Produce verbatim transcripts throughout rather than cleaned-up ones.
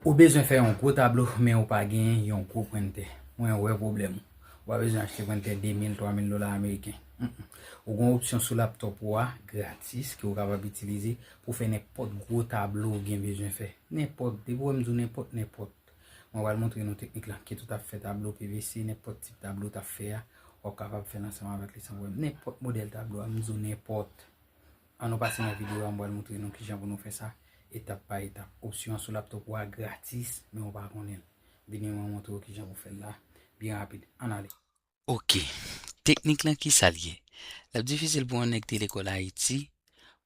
Ou bezwen fè yon gwo tablo, men ou pa gen yon gwo prentè. Mwen wè pwoblèm ou. Ou pa bezwen achte prentè de mil, twa mil dola ameriken. Mm-mm. Ou gen yon opsyon sou laptop ou a, gratis, ke ou kapab itilize pou fè nenpòt gwo tablo ou gen bezwen fè. Nenpòt, depi w wè m di w nenpòt, nenpòt. Mwen pral montre nou teknik la. Kit ou t ap fè tablo P V C, nenpòt tip tablo ou t ap fè a, w ap kapab fè l ansanm avèk li san pwoblèm. Nenpòt modèl tablo a, m di w nenpòt. Ann nou pase nan videyo a, m pral montre nou kijan pou nou fè sa, etap pa etap. Opsyon an sou laptop ou a gratis, men ou pa konnen l. Vini mwen montre w kijan pou fè l la, byen rapid. Ann ale. Ok. Teknik lan kisa l ye? L ap difisil pou yon nèg te lekòl Ayiti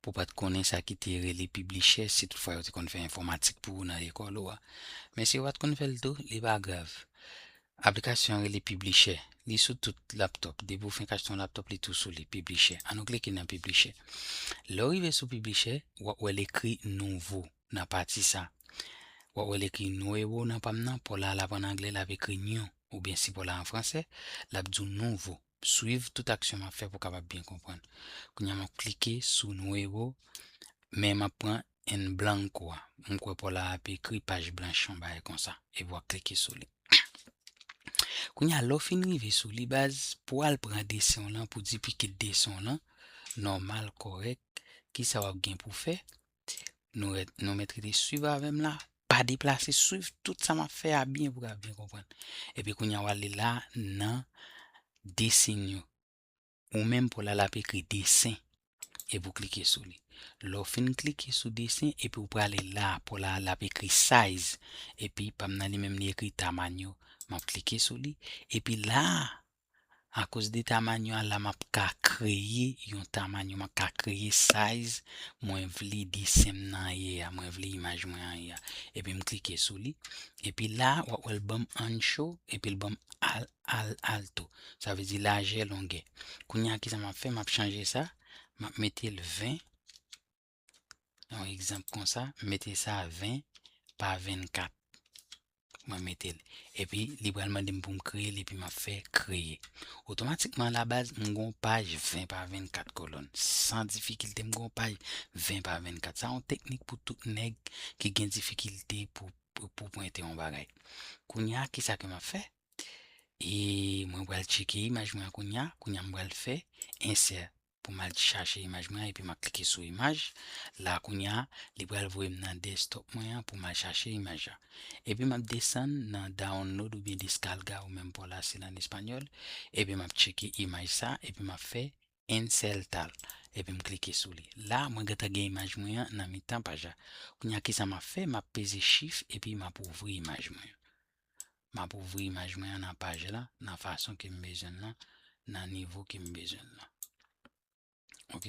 pou w pa t konnen sa ki te rele Publisher, si toutfwa yo te konn fè enfòmatik pou ou nan lekòl ou a. Men si yo pa t konn fè l tou, li pa grav. Aplikasyon an rele Publisher. Li sou tout laptop. Depi w fenk achte yon laptop, li tou sou li, Publisher. Ann nou klike nan Publisher. Lè w rive sou Publisher, w ap wè l ekri nouvo nan pati sa. W ap wè l ekri nuevo nan pa m nan, pa w la l ap ann anglè, l ap ekri new, oubyen si pa w la an fransè, l ap di w nouvo. Swiv tout aksyon m ap fè pou w kapab byen konprann. Kounye a m ap klike sou nuevo, men m ap pran en blanco a. M kwè pa w la ap ekri paj blanch, yon bagay konsa. Epi w ap klike sou li. Kounye a, lè w fin rive sou li, baz, pou w al pran desen w lan, pou w dipike desen w lan, nòmal, kòrèk, kisa w ap gen pou w fè? Nou ret-, nou mèt rete swiv avè m la. Pa deplase, swiv tout sa m ap fè a byen pou w ka byen konprann. Epi kounye a, w ale la nan desen yo. Ou menm pa w la l ap ekri desen. Epi w klike sou li. Lè w fin klike sou desen, epi w prale la, pa w la l ap ekri size. Epi pa m nan li menm li ekri tamaño. M ap klike sou li. Epi la, akoz de tamaño a la, m ap ka kreye yon tamaño, m ap ka kreye size mwen vle desen m nan ye a, mwen vle imaj mwen an ye a. Epi m klike sou li. Epi la, w ap wè l ban m ancho, epi l ban m al, al, alto. Sa vle di lajè, longè. Kounye a, kisa m ap fè? M ap chanje sa. M ap mete l ven. Yon egzanp konsa, m mete sa ven pa vennkat. Mwen mete l. Epi, li pral mande m pou m kreye l, epi m ap fè kreye. Otomatikman, alabaz, m gen yon paj ven pa vennkat kolòn. San difikilte, m gen yon paj ven pa vennkat. Sa yon teknik pou tout nèg ki gen difikilte pou, pou, pou prente yon bagay. Kounye a, kisa ke m ap fè? E mwen pral tcheke imaj mwen an kounye a. Kounye a, m pral fè ensè pou m al chache imaj mwen an, epi m ap klike sou imaj. La, kounye a, li pral voye m nan desktop mwen an pou m al chache imaj la. Epi m ap desann nan download oubyen descarga, ou menm pa w la, se l an espanyòl. Epi m ap tcheke imaj sa, epi m ap fè insertar. Epi m klike sou li. La, mwen gentan gen imaj mwen an nan mitan paj la. Kounye a, kisa m ap fè? M ap peze shift, epi m ap ouvri imaj mwen an. M ap ouvri imaj mwen an nan paj la, nan fason ke m bezwen l lan, nan nivo ke m bezwen l lan. Ok?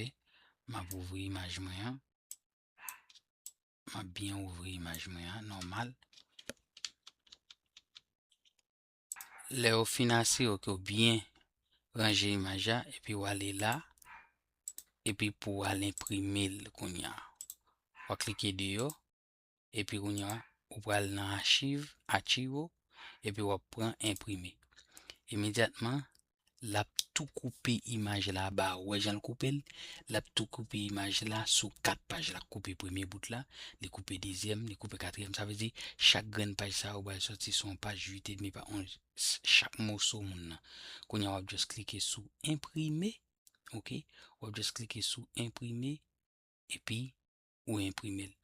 M ap ouvri imaj mwen an. M ap byen ouvri imaj mwen an, nòmal. Lè w fin asire w ke w byen ranje imaj la, epi w ale la, epi pou w al enprime l kounye a. W ap klike deyò, epi kounye a, ou pral nan achiv, archivo, epi w ap pran enprime. Imedyatman, l ap tou koupe imaj la ba ou. Wè jan l koupe l? L ap tou koupe imaj la sou kat paj la. Koupe premye bout la, li koupe dezyèm, li koupe katriyèm. Sa vle di, chak grenn paj sa yo pral sòti sou yon paj uit edmi pa onz, chak moso moun nan. Kounye a, w ap just klike sou enprime, ok? W ap just klike sou enprime, epi ou enprime l.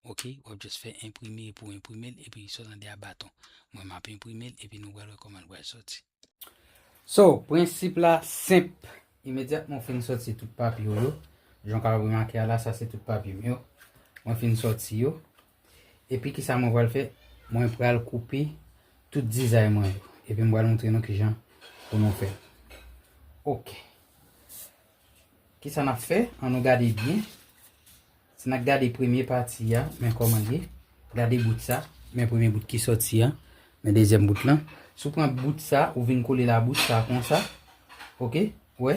Ok, w ap just fè enprime epi w enprime l, epi sa w tande a baton. Mwen, m ap enprime l, epi nou pral wè kòman l pral sòti. So, prensip la senp. Imedyatman w fin sòti tout papye w yo, jan w kapab remake a la, sa se tout papye m yo. Mwen fin sòti yo. Epi kisa mwen pral fè? Mwen pral koupe tout dizay mwen yo. Epi m pral montre nou kijan pou nou fè l. Ok. Kisa n ap fè? Ann nou gade byen. Si n ap gade premye pati a, men kòman l ye. Gade bout sa, men premye bout ki sòti a, men dezyèm bout lan. Si w pran bout sa, ou vin kole l a bout sa konsa. Ok? Wè?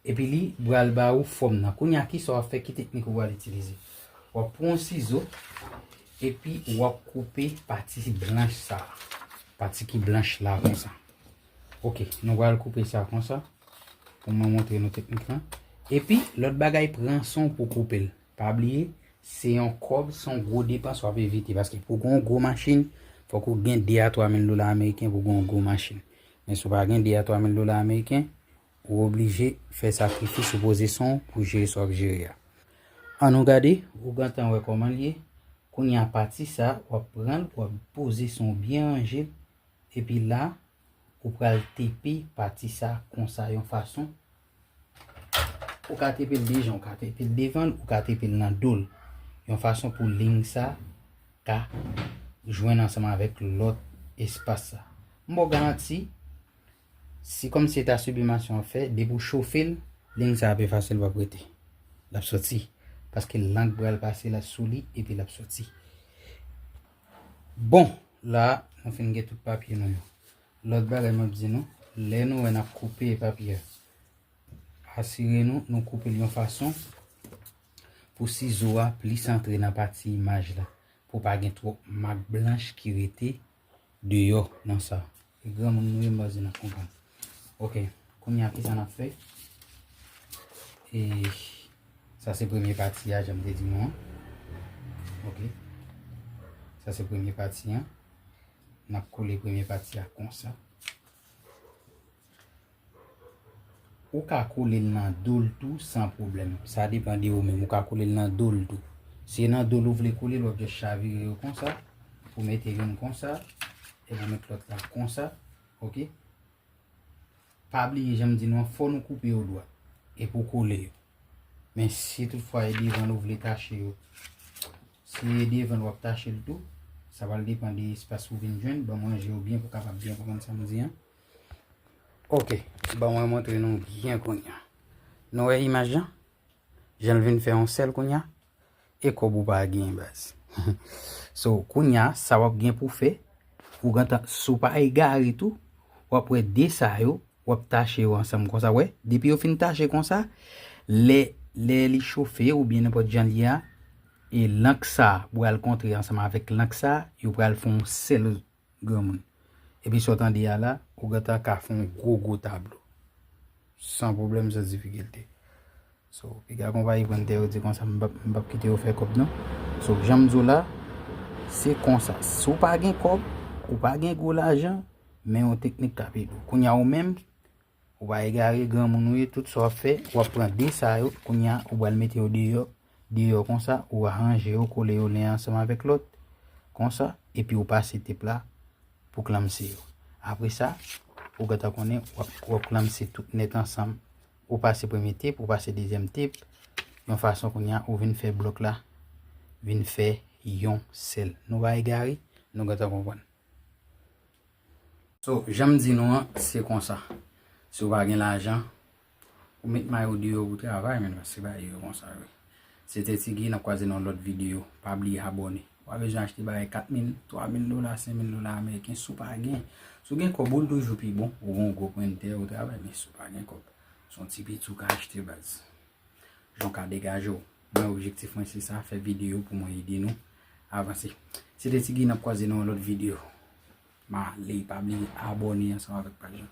Epi li pral ba ou fòm nan. Kounye a, kisa w ap fè? Ki teknik ou pral itilize? W ap pran yon sizo, epi w ap koupe pati blanch sa. Pati ki blanch la konsa. Ok, nou pral koupe sa konsa. Pou mwen montre nou teknik lan. Epi, lòt bagay, pran san w pou w koupe l. Pa bliye, Se yon kòb, se yon gwo depans w ap evite. Paske pou gen yon gwo machin, fòk ou gen de a twa mil dola ameriken pou gen yon gwo machin. Men si w pa gen de a twa mil dola ameriken, ou oblije fè sakrifis ou poze son w pou jere sa w ap jere a. Ann nou gade, ou gentan wè kòman l ye. Kounye a pati sa, w ap pran l, w ap poze son w byen ranje l, epi la, ou pral tepe pati sa konsa yon fason. Ou ka tepe l de jan, ou ka tepe l devan l, ou ka tepe l nan do l. Yon fason pou liy sa ka jwenn ansanm avèk lòt espas sa. M ba w garanti, si kòmsi se ta siblimasyon w ap fè, depi w chofe l, liy sa ap efase l, l p ap rete. L ap soti. Paske lang pral pase la sou li, epi l ap soti. Bon, la, nou fin gen tout papye nou yo. Lòt bagay m ap di nou, lè nou wè n ap koupe papye a, asire nou, nou koupe l yon fason pou sizo a plis antre nan pati imaj la, pou pa gen twòp mak blanch ki rete deyò nan sa. E granmoun nou ye, m panse n ap konprann. Ok, kounye a, kisa n ap fè? E sa se premye pati a, jan m te di nou an. Ok. Sa se premye pati an. N ap kole premye pati a konsa. Ou ka kole l nan do l tou san pwoblèm. Sa depann de ou menm. Ou ka kole l nan do l tou. Si se nan do l ou vle kole l, w ap jis chavire yo konsa. Pou mete youn konsa. Epi w met lòt la konsa. Ok? Pa bliye, jan m di nou an, fò nou koupe yo dwat. Epi w kole yo. Men si toutfwa e devan l ou vle tache yo, si e devan l w ap tache l tou, sa pral depann de espas ou vin jwenn. Ban mwen ranje yo byen pou w kapab byen konprann sa m di an. Ok, ban mwen montre nou byen kounye a. Nou wè imaj lan? Jan l vin fè yon sèl kounye a, e kòb ou pa genyen, baz. So, kounye a, sa w ap gen pou fè, ou gentan, si w pa egare tou, w ap wè de sa yo, w ap tache yo ansanm konsa, wè. Depi yo fin tache konsa, lè, lè li chofe oubyen nenpòt jan l ye a, e lank sa pral kontre ansanm avèk lank sa, yo pral fè yon sèl granmoun. Epi sa w tande a la, ou gentan ka fè yon gwo gwo tablo. San pwoblèm, san difikilte. So, piga konpayi pwentè yo di konsa, m p ap, m p ap kite yo fè kòb non. So, jan m di w la, se konsa. Si w pa gen kòb, ou pa gen gwo lajan, men yon teknik k ap ede w. Kounye a ou menm, ou pa egare, granmoun ou ye, tout sa w ap fè, w ap pran de sa yo, kounye a, ou pral mete yo deyò, deyò konsa, ou aranje yo, kole yo len ansanm avèk lòt, konsa, epi ou pase tep la pou klanmse yo. Apre sa, ou gentan konnen, w ap, w ap klanmse tout nèt ansanm. Ou pase premye tep, ou pase dezyèm tep, yon fason kounye a, ou vin fè blòk la, vin fè yon sèl. Nou pa egare, nou gentan konprann. So, jan m di nou an, se konsa. Si w pa gen lajan, ou met may ou deyò pou travay, men paske bagay yo konsa vre. Se te Ti Guy, n ap kwaze nan yon lòt videyo. Pa bliye abòne. Ou pa bezwen achte bagay kat mil, twa mil dola, senk mil dola ameriken, si w pa gen. Si w gen kòb ou, l toujou pi bon. Ou gen yon gwo pwentè, ou travay, men si w pa gen kòb, se yon ti piti ou ka achte, baz. Jan w ka degaje w. Mwen, objektif mwen, se sa, fè videyo pou mwen ede nou avanse. Se te Ti Guy, n ap kwaze nan yon lòt videyo. M ale, pa bliye abòne ansanm avèk paj la.